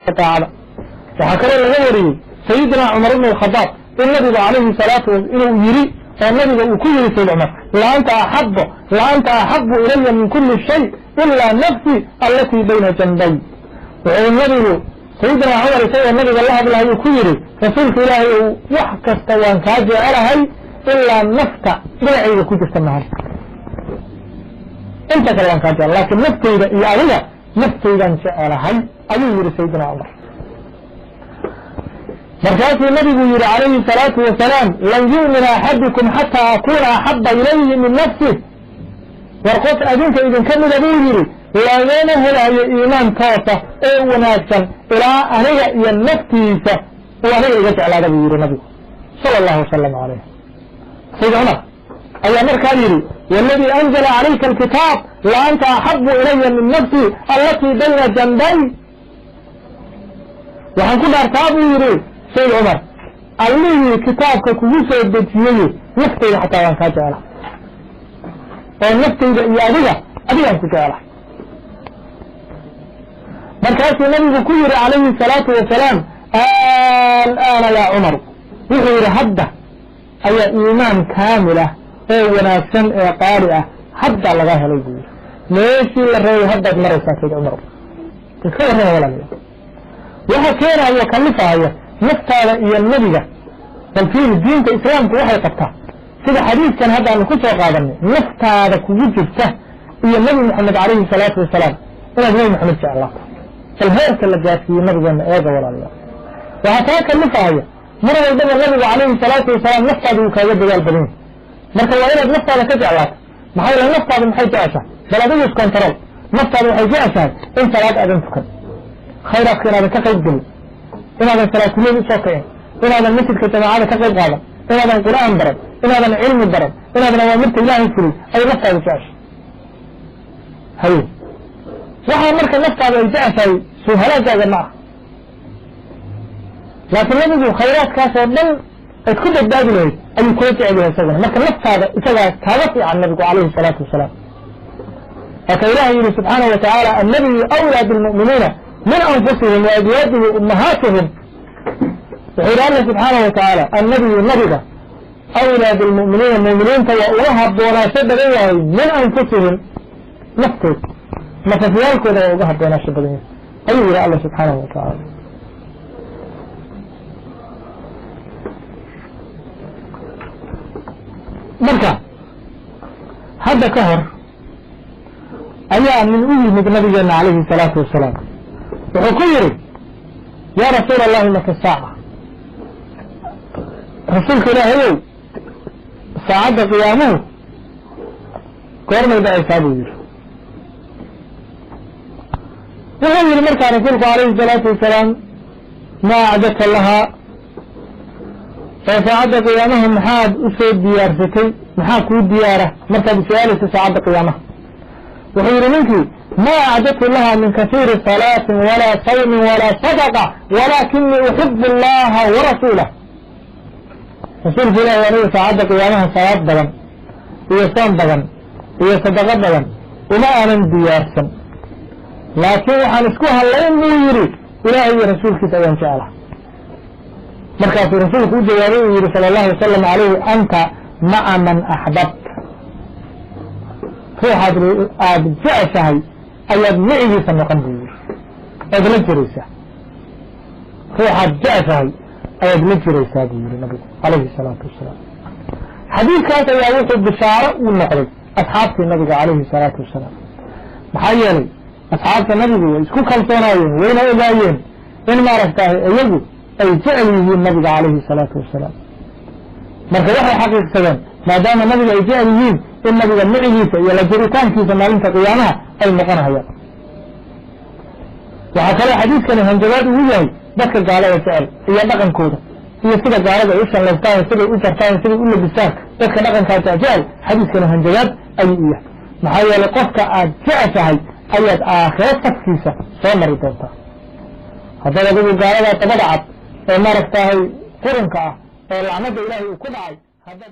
Taacada waxaa kaloo laga wariyey Sayidina Cumar ibn Alkhadaab in nabiga calayhi salaatu inuu yiri, oo nabiga uu ku yiri Sayid Cumar: "La anta axabu ilaya min kuli shay ilaa nafsi allatii bayna janbay." Wuxuu nabigu Sayidina Cumar, isagoo nabiga la hadlahayu, ku yidhi: "Rasuulka Ilaahay ow, wax kasta waan kaa jecelahay ilaa nafta dhinacayga ku jirta mahan. Inta kale waan kaa jecel, laakiin naftayda iyo adiga naftaydan jecelahay," ayuu yidhi Sayidina Cumar. Markaasuu nabigu yihi calayhi الsalaatu wasalaam: "Lan yu'mina axadukum xataa akuuna axaba ilayhi min nafsih." War qof adinka idinka mida, buu yidhi, lagama helayo iimaan toosa oo wanaagsan ilaa aniga iyo naftiisa uu aniga iga jeclaada, buu yidhi nabigu sala allahu wasalam calayh. Sayid Cumar ayaa markaa yidhi: "Waladii anzala calayka alkitaab, la anta axabu ilaya min nafsi allatii bayna janbay." "Waxaan ku dhaartaa," buu yidhi Sayid Cumar, "Allihii kitaabka kugu soo dejiyey, naftayda xataa waan kaa jecla, oo naftayda iyo adiga adigaan ku jecla." Markaasuu nabigu ku yidhi calayhi الsalaatu wasalaam: "Al'aana yaa Cumar." Wuxuu yidhi: "Hadda ayaa iimaan kaamil ah oo wanaagsan ee qaali ah hadda laga helay," buu yidhi. "Meeshii la rabay haddaad maraysaa, Sayd Cumar." Iska warrama, walaalayaal, waxa keenaya, kalifahaya naftaada iyo nebiga. Bal fiiri, diinta Islaamku waxay qabtaa, sida xadiidkan hadda aanu ku soo qaadanay, naftaada kugu jirta iyo Nebi Moxamed calayhi salaatu wasalaam, inaad Nebi Moxamed jeclaato. Bal heerka la gaarsiiyey nabigeena eega, walaalayaal. Waxaa taa kalifahaya mar walbaba nabigu calayhi salaatu wasalaam naftaada uu kaaga dadaal badan yahay. Marka waa inaad naftaada ka jeclaato. Maxaa yeele, naftaada maxay jeceshahay? Bal adigu iscontrol. Naftaada waxay jeceshahay in salaad aadan tukan, khayraadka inaadan ka qayb gelin, inaadan salaatuleyl usoo kicin, inaadan masjidka jamaacada ka qayb qaadan, inaadan Qur'aan baran, inaadan cilmi baran, inaadan awaamirta Ilaahay fulin ayay naftaada jeceshahay. Haye, waxaa marka naftaada ay jeceshahay suhalaagaaga ma ah, laakiin nabigu khayraadkaas oo dhan ayd ku badbaadi lahayd ayuu kula jecel yahay isaguna. Marka naftaada isagaa kaaga fiican nabigu calayhi salaatu wasalaam. Waaka Ilahay yihi subxaanahu wa tacaala: "Annabiyu awlaa bilmu'miniina min anfusihim wa azwaajihi ummahaatuhum." Wuxuu yidhi Alla subxaanahu wa tacaala: "Annabiyu, nabiga, awlaa bilmu'miniina, mu'miniinta waa uga habboonaasho badan yahay, min anfusihim, naftood, nafafyaalkooda waa uga habboonaasho badan yahay," ayuu yihi Alla subxaanahu wa tacaala. Marka hadda ka hor ayaa nin u yimid nabigeena calayhi salaatu wasalaam. Wuxuu ku yidhi: "Yaa Rasuula Allahi, mata saaca? Rasuulka Ilaahayow, saacadda qiyaamuhu goormay dhacaysaa?" buu yidhi. Wuxuu yidhi markaa rasuulku calayhi salaatu wasalaam: "Maa acdadta lahaa? Oo saacadda qiyaamaha maxaad u soo diyaarsatay? Maxaa kuu diyaara markaad su-aalayso saacadda qiyaamaha?" Wuxuu yidhi ninkii: "Ma acdadtu laha min kasiiri salaatin walaa sawmin walaa sadaqa, walaakinii uxibu allaha warasuulah. Rasuulka Ilahi, anigu saacadda qiyaamaha salaad badan iyo soon badan iyo sadaqo badan uma aanan diyaarsan, laakiin waxaan isku hallayn," buu yidhi, "Ilaahay iyo rasuulkiisa ayaan jeclaa." Markaasuu rasuulku u jawaabay, uu yidhi sala allahu wasalam calayhi: "Anta maca man axbabt." Ruuxaad aada jeceshahay ayaad micigiisa noqon, buu yidhi, oad la jiraysaa. Ruuxaad jeceshahay ayaad la jiraysaa, buu yidhi nabigu calayhi salaatu wasalaam. Xadiidkaas ayaa wuxuu bishaaro uu noqday asxaabtii nabiga calayhi salaatu wasalaam. Maxaa yeelay, asxaabta nabigu way isku kalsoonaayeen, wayna ogaayeen in maaragtahay iyagu ay jecel yihiin nabiga calayhi salaatu wasalaam. Marka waxay xaqiiqsadeen, maadaama nabiga ay jecel yihiin, in nabiga micigiisa iyo la jiritaankiisa maalinta qiyaamaha ay noqonayaan. Waxaa kaloo xadiidkani hanjabaad ugu yahay dadka gaalada jecel iyo dhaqankooda iyo sida gaalada ay u shanlaystaan, siday u jartaan, siday u labistaan. Dadka dhaqankaa jecjecel xadiidkani hanjabaad ayuu u yahay. Maxaa yeelay, qofka aad jeceshahay ayaad aakhiro safkiisa soo mari doontaa. Haddaad adigu gaalada dabada cad ee maaragtahay qurunka ah ee lacnada Ilaahay uu ku dhacay haddaad